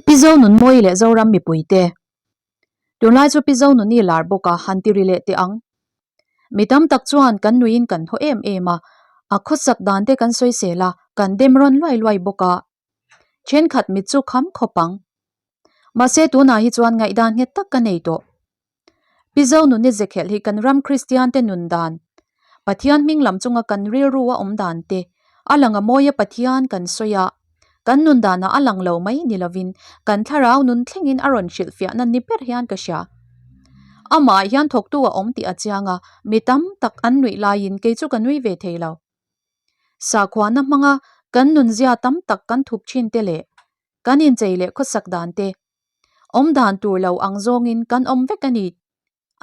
Pi Zonunmawii leh Zoram mipuite. Tunlai chu Pi Zonuni lar bawk a han ti ri leh teh ang. Mi tam tak chuan kan nuiin kan haw em em a, a khawsak dan te kan sawisel a, kan dem rawn luai luai bawk a. Thenkhat mit chu kham khawp ang. Mahse tunah hi chuan ngaihdan nghet tak ka nei tawh. Pi Zonuni Zekhelh hi kan ram Kristian te nun dan, Pathian hming lam chunga kan rilru a awm dan te, a lang a mawi a Pathian kan sawi a, kan nun danah a lang lo mai ni lovin kan thlarau nun thlengin a rawn hrilhfiahna ni ber hian ka hria. Amah ah hian thawktu a awm tih a chiang a, mi tam tak an nuih laiin kei chu ka nui ve thei lo. Sakhuana hmanga kan nunzia tam tak kan thup thin te leh kan inchei leh khawsak dan te, Awm dan tur lo ang zawngin kan awm vek a ni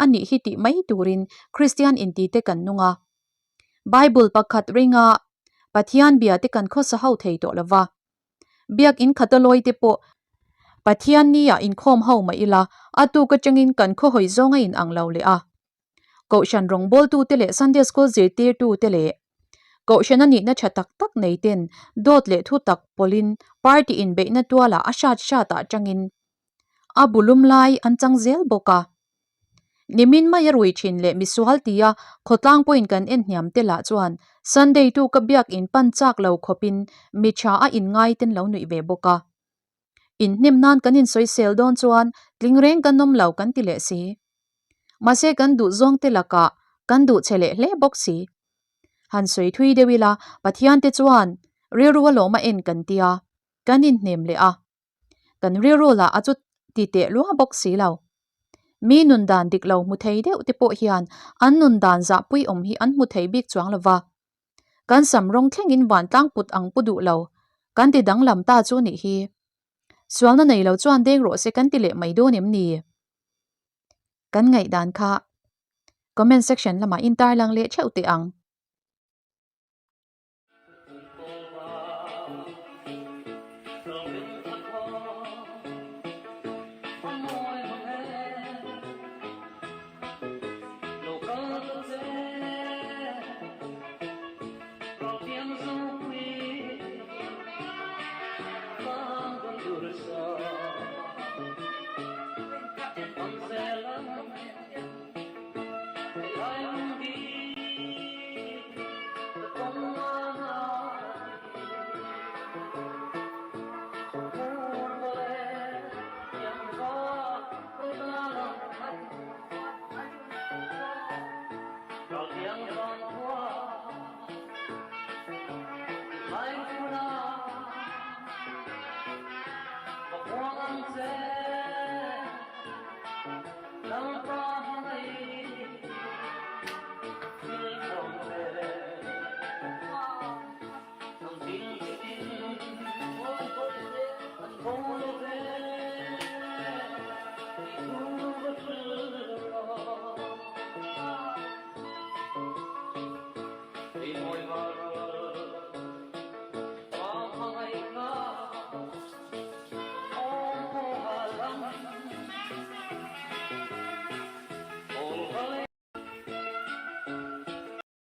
a nih hi tih mai turin Kristian inti te kan nung a. Bible pakhat ringa Pathian bia te kan khawsa ho thei tawh lo va. Biakin khatalawi te pawh Pathian nia inkhawm ho mah ila a tuk atangin kan khawhawi zawng a inang lo leh a. Kohhran rawngbawltute leh Sunday School zirtirtute leh Kohhran a nihna tha tak tak nei ten dawt leh thu tak pawlhin party inbeihna tualah a hrat hratah tangin a bulum lai an chang zel bawk a. Nimin mai a rui thin leh misual tia khawtlang pawhin kan en hniam te lah chuan Sunday tu ka biak in pan chak lo khawpin mi tha a inngai ten lo nuih ve bawk a. Inhnem nan kan insawisel dawn chuan tling reng kan awm lo kan ti leh si. Mahse kan duh zawng te lakah kan duh che leh hle bawk si. Han sawi thui deuh ila Pathian te chuan rilru a lawm a en kan tia, kan inhnem leh a. Kan rilru lah a chu ti teh lua bawk si lo. Mi nun dan dik lo hmu thei deuh te pawh hian an nun dan zahpui awm hi an hmu thei bik chuang lo va. Kan sam rawng thlengin vantlang put ang pu duh lo kan ti danglam ta chu nih hi. Sualna nei lo chuan deng rawh se kan ti leh mai dawn em ni? Kan ngaihdan kha comment section lamah in tarlang leh theuh teh ang.